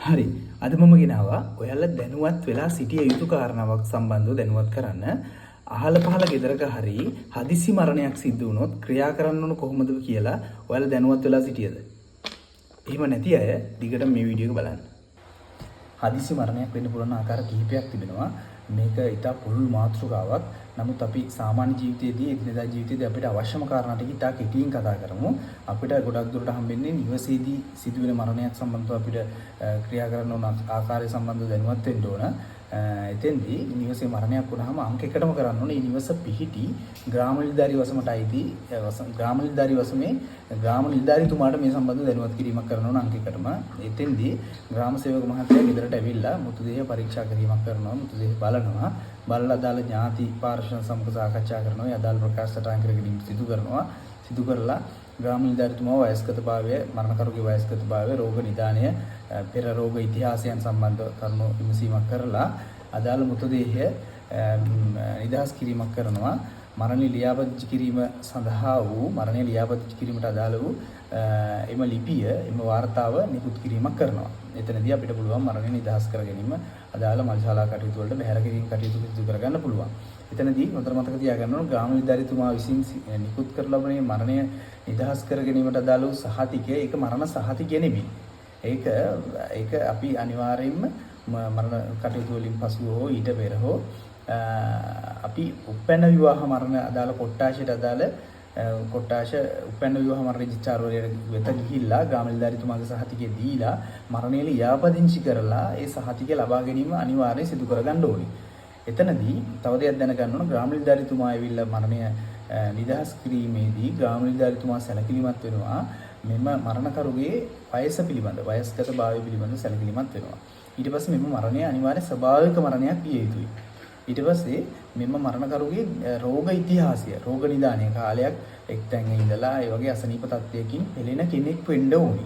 හරි. අද මම ගෙනාවා ඔයාලා දැනුවත් වෙලා සිටිය යුතු කාරණාවක් සම්බන්ධව දැනුවත් කරන්න. අහල පහල ගෙදරක හරි හදිසි මරණයක් සිද්ධ වුණොත් ක්‍රියා කරන්න ඕන කොහොමද කියලා ඔයාලා දැනුවත් වෙලා සිටියද? එහෙම නැති අය දිගටම මේ වීඩියෝ එක බලන්න. හදිසි මරණයක් වෙන්න පුළුවන් ආකාර කිහිපයක් තිබෙනවා. මේක ඉතා පුළුල් මාතෘකාවක්. නමුත් අපි සාමාන්‍ය ජීවිතයේදී, එදිනෙදා ජීවිතයේදී අපිට අවශ්‍යම කාරණා ටික ඉතා කෙටියෙන් කතා කරමු. අපිට ගොඩක් දුරට හම්බෙන්නේ නිවසේදී සිදුවෙන මරණයක් සම්බන්ධව අපිට ක්‍රියා කරන්න ඕන ආකාරය සම්බන්ධව දැනුවත් වෙන්න ඕන. එතෙන්දී නිවසේ මරණයක් වුණාම අංක එකටම කරන්න ඕනේ මේ නිවස පිහිටි ග්‍රාම නිලධාරී වසමට අයිති ග්‍රාම නිලධාරී වසමේ ග්‍රාම නිලධාරීතුමාට මේ සම්බන්ධව දැනුවත් කිරීමක් කරන්න ඕන අංක එකටම. එතෙන්දී ග්‍රාම සේවක මහත්තයා ගෙදරට ඇවිල්ලා මෘතදේහ පරීක්ෂා කිරීමක් කරනවා, මෘතදේහ බලනවා. බලලා අදාළ ඥාති පාර්ශ්ව සමග සාකච්ඡා කරනවා. ඒ අදාළ ප්‍රකාශ සටහන් කර ගැනීම සිදු කරනවා. සිදු කරලා ග්‍රාම නිලධාරීතුමා වයස්ගතභාවය, මරණකරුගේ වයස්ගතභාවය, රෝග නිදානය, පෙර රෝග ඉතිහාසයන් සම්බන්ධ කරුණු විමසීමක් කරලා අදාළ මෘතදේහය නිදහස් කිරීමක් කරනවා. මරණය ලියාපදිංචි කිරීම සඳහා වූ, මරණය ලියාපදිංචි කිරීමට අදාළ වූ එම ලිපිය, එම වාර්තාව නිකුත් කිරීමක් කරනවා. එතනදී අපිට පුළුවන් මරණය නිදහස් කර ගැනීම, අදාළ මල්ශාලා කටයුතු වලට බැහැර කිරීම කටයුතු සිදු කරගන්න පුළුවන්. එතනදී හොඳට මතක තියාගන්න ඕන, ග්‍රාම නිලධාරීතුමා විසින් නිකුත් කර ලබන මේ මරණය නිදහස් කර ගැනීමට අදාළ වූ සහතිකය, ඒක මරණ සහතිකය නෙමෙයි. ඒක ඒක අපි අනිවාර්යයෙන්ම මරණ කටයුතු වලින් පසුව හෝ ඊට පෙර හෝ අපි උපැන්න විවාහ මරණ අදාළ කොට්ටාශයට අදාළ කොට්ටාශ උපැන්න විවාහ මරණ රෙජිස්ට්‍රාර්වරයාට වෙත ගිහිල්ලා ග්‍රාම නිලධාරීතුමාගේ සහතිකය දීලා මරණය ලියාපදිංචි කරලා ඒ සහතිකය ලබා ගැනීම අනිවාර්යයෙන් සිදු කරගන්න ඕනේ. එතනදී තව දෙයක් දැනගන්න ඕන. ග්‍රාම නිලධාරීතුමා ඇවිල්ලා මරණය නිදහස් කිරීමේදී ග්‍රාම නිලධාරීතුමා සැලකිලිමත් වෙනවා මෙම මරණකරුගේ වයස පිළිබඳ, වයස්ගත භාවය පිළිබඳ සැලකිලිමත් වෙනවා. ඊට පස්සේ මෙම මරණය අනිවාර්ය ස්වභාවික මරණයක් විය යුතුයි. ඊට පස්සේ මෙම මරණකරුගේ රෝග ඉතිහාසය, රෝග නිදානය, කාලයක් එක්තැන් ඉඳලා ඒ වගේ අසනීප තත්ත්වයකින් පෙළෙන කෙනෙක් වෙන්න ඕනි.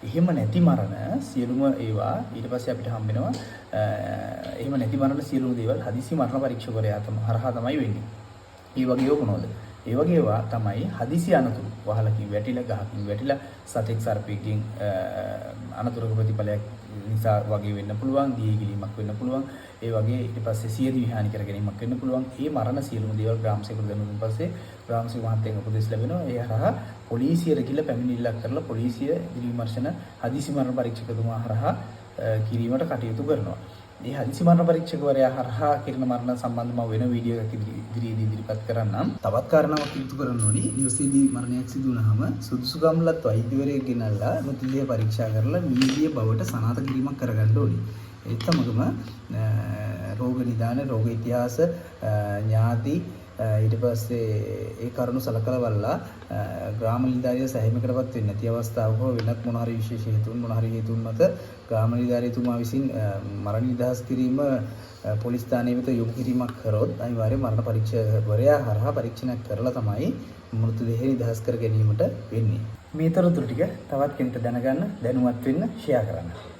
එහෙම නැති මරණ සියලුම ඒවා ඊට පස්සේ අපිට හම්බෙනවා. එහෙම නැති මරණ සියලුම දේවල් හදිසි මරණ පරීක්ෂකවරයා හරහා තමයි වෙන්නේ. ඒ වගේ ඒවා මොනවද? ඒ වගේ ඒවා තමයි හදිසි අනතුරු. වහලකින් වැටිලා, ගහකින් වැටිලා, සතෙක් සර්පයෙක්ගෙන් අනතුරක ප්‍රතිඵලයක් නිසා වගේ වෙන්න පුළුවන්, දිය ගිලීමක් වෙන්න පුළුවන්. ඒ වගේ ඊට පස්සේ සියදිවි හානි කර ගැනීමක් වෙන්න පුළුවන්. ඒ මරණ සියලුම දේවල් ග්‍රාම සේවකට දැනුම් පස්සේ ග්‍රාම සේවක මහත්තයාගෙන් උපදෙස් ලැබෙනවා. ඒ හරහා පොලිසියට ගිහිල්ලා පැමිණිල්ලක් කරලා පොලිසිය ඉදිරි විමර්ශන හදිසි මරණ පරීක්ෂකතුමා හරහා කිරීමට කටයුතු කරනවා. මේ හදිසි මරණ පරීක්ෂකවරයා හරහා කිරන මරණ සම්බන්ධව මම වෙන වීඩියෝ එකක් ඉදිරියේදී ඉදිරිපත් කරන්නම්. තවත් කාරණාවක් ඉදිරිපත් කරන්න ඕනි. නිවසේදී මරණයක් සිදු වුණාම සුදුසුකම් ලත් වෛද්‍යවරයෙක් ගෙනල්ලා මෘතදේහ පරීක්ෂා කරලා මියගිය බවට සනාථ කිරීමක් කරගන්න ඕනි. ඒත් සමගම රෝග නිදාන, රෝග ඉතිහාස, ඥාති, ඊට පස්සේ ඒ කරුණු සලකලා බලලා ග්‍රාම නිලධාරියා සැහැීමකටපත් වෙන්නේ නැති අවස්ථාවක හෝ වෙනත් මොන හරි විශේෂ හේතුන්, මොන හරි හේතුන් මත ග්‍රාම නිලධාරීතුමා විසින් මරණ නිදහස් කිරීම පොලිස් ස්ථානය වෙත යොමු කිරීමක් කරොත් අනිවාර්යයෙන් මරණ පරීක්ෂකවරයා හරහා පරීක්ෂණයක් කරලා තමයි මෘතදේහය නිදහස් කර ගැනීමට වෙන්නේ. මේ තොරතුරු ටික තවත් කෙනෙක්ට දැනගන්න, දැනුවත් වෙන්න ෂෙයා කරන්න.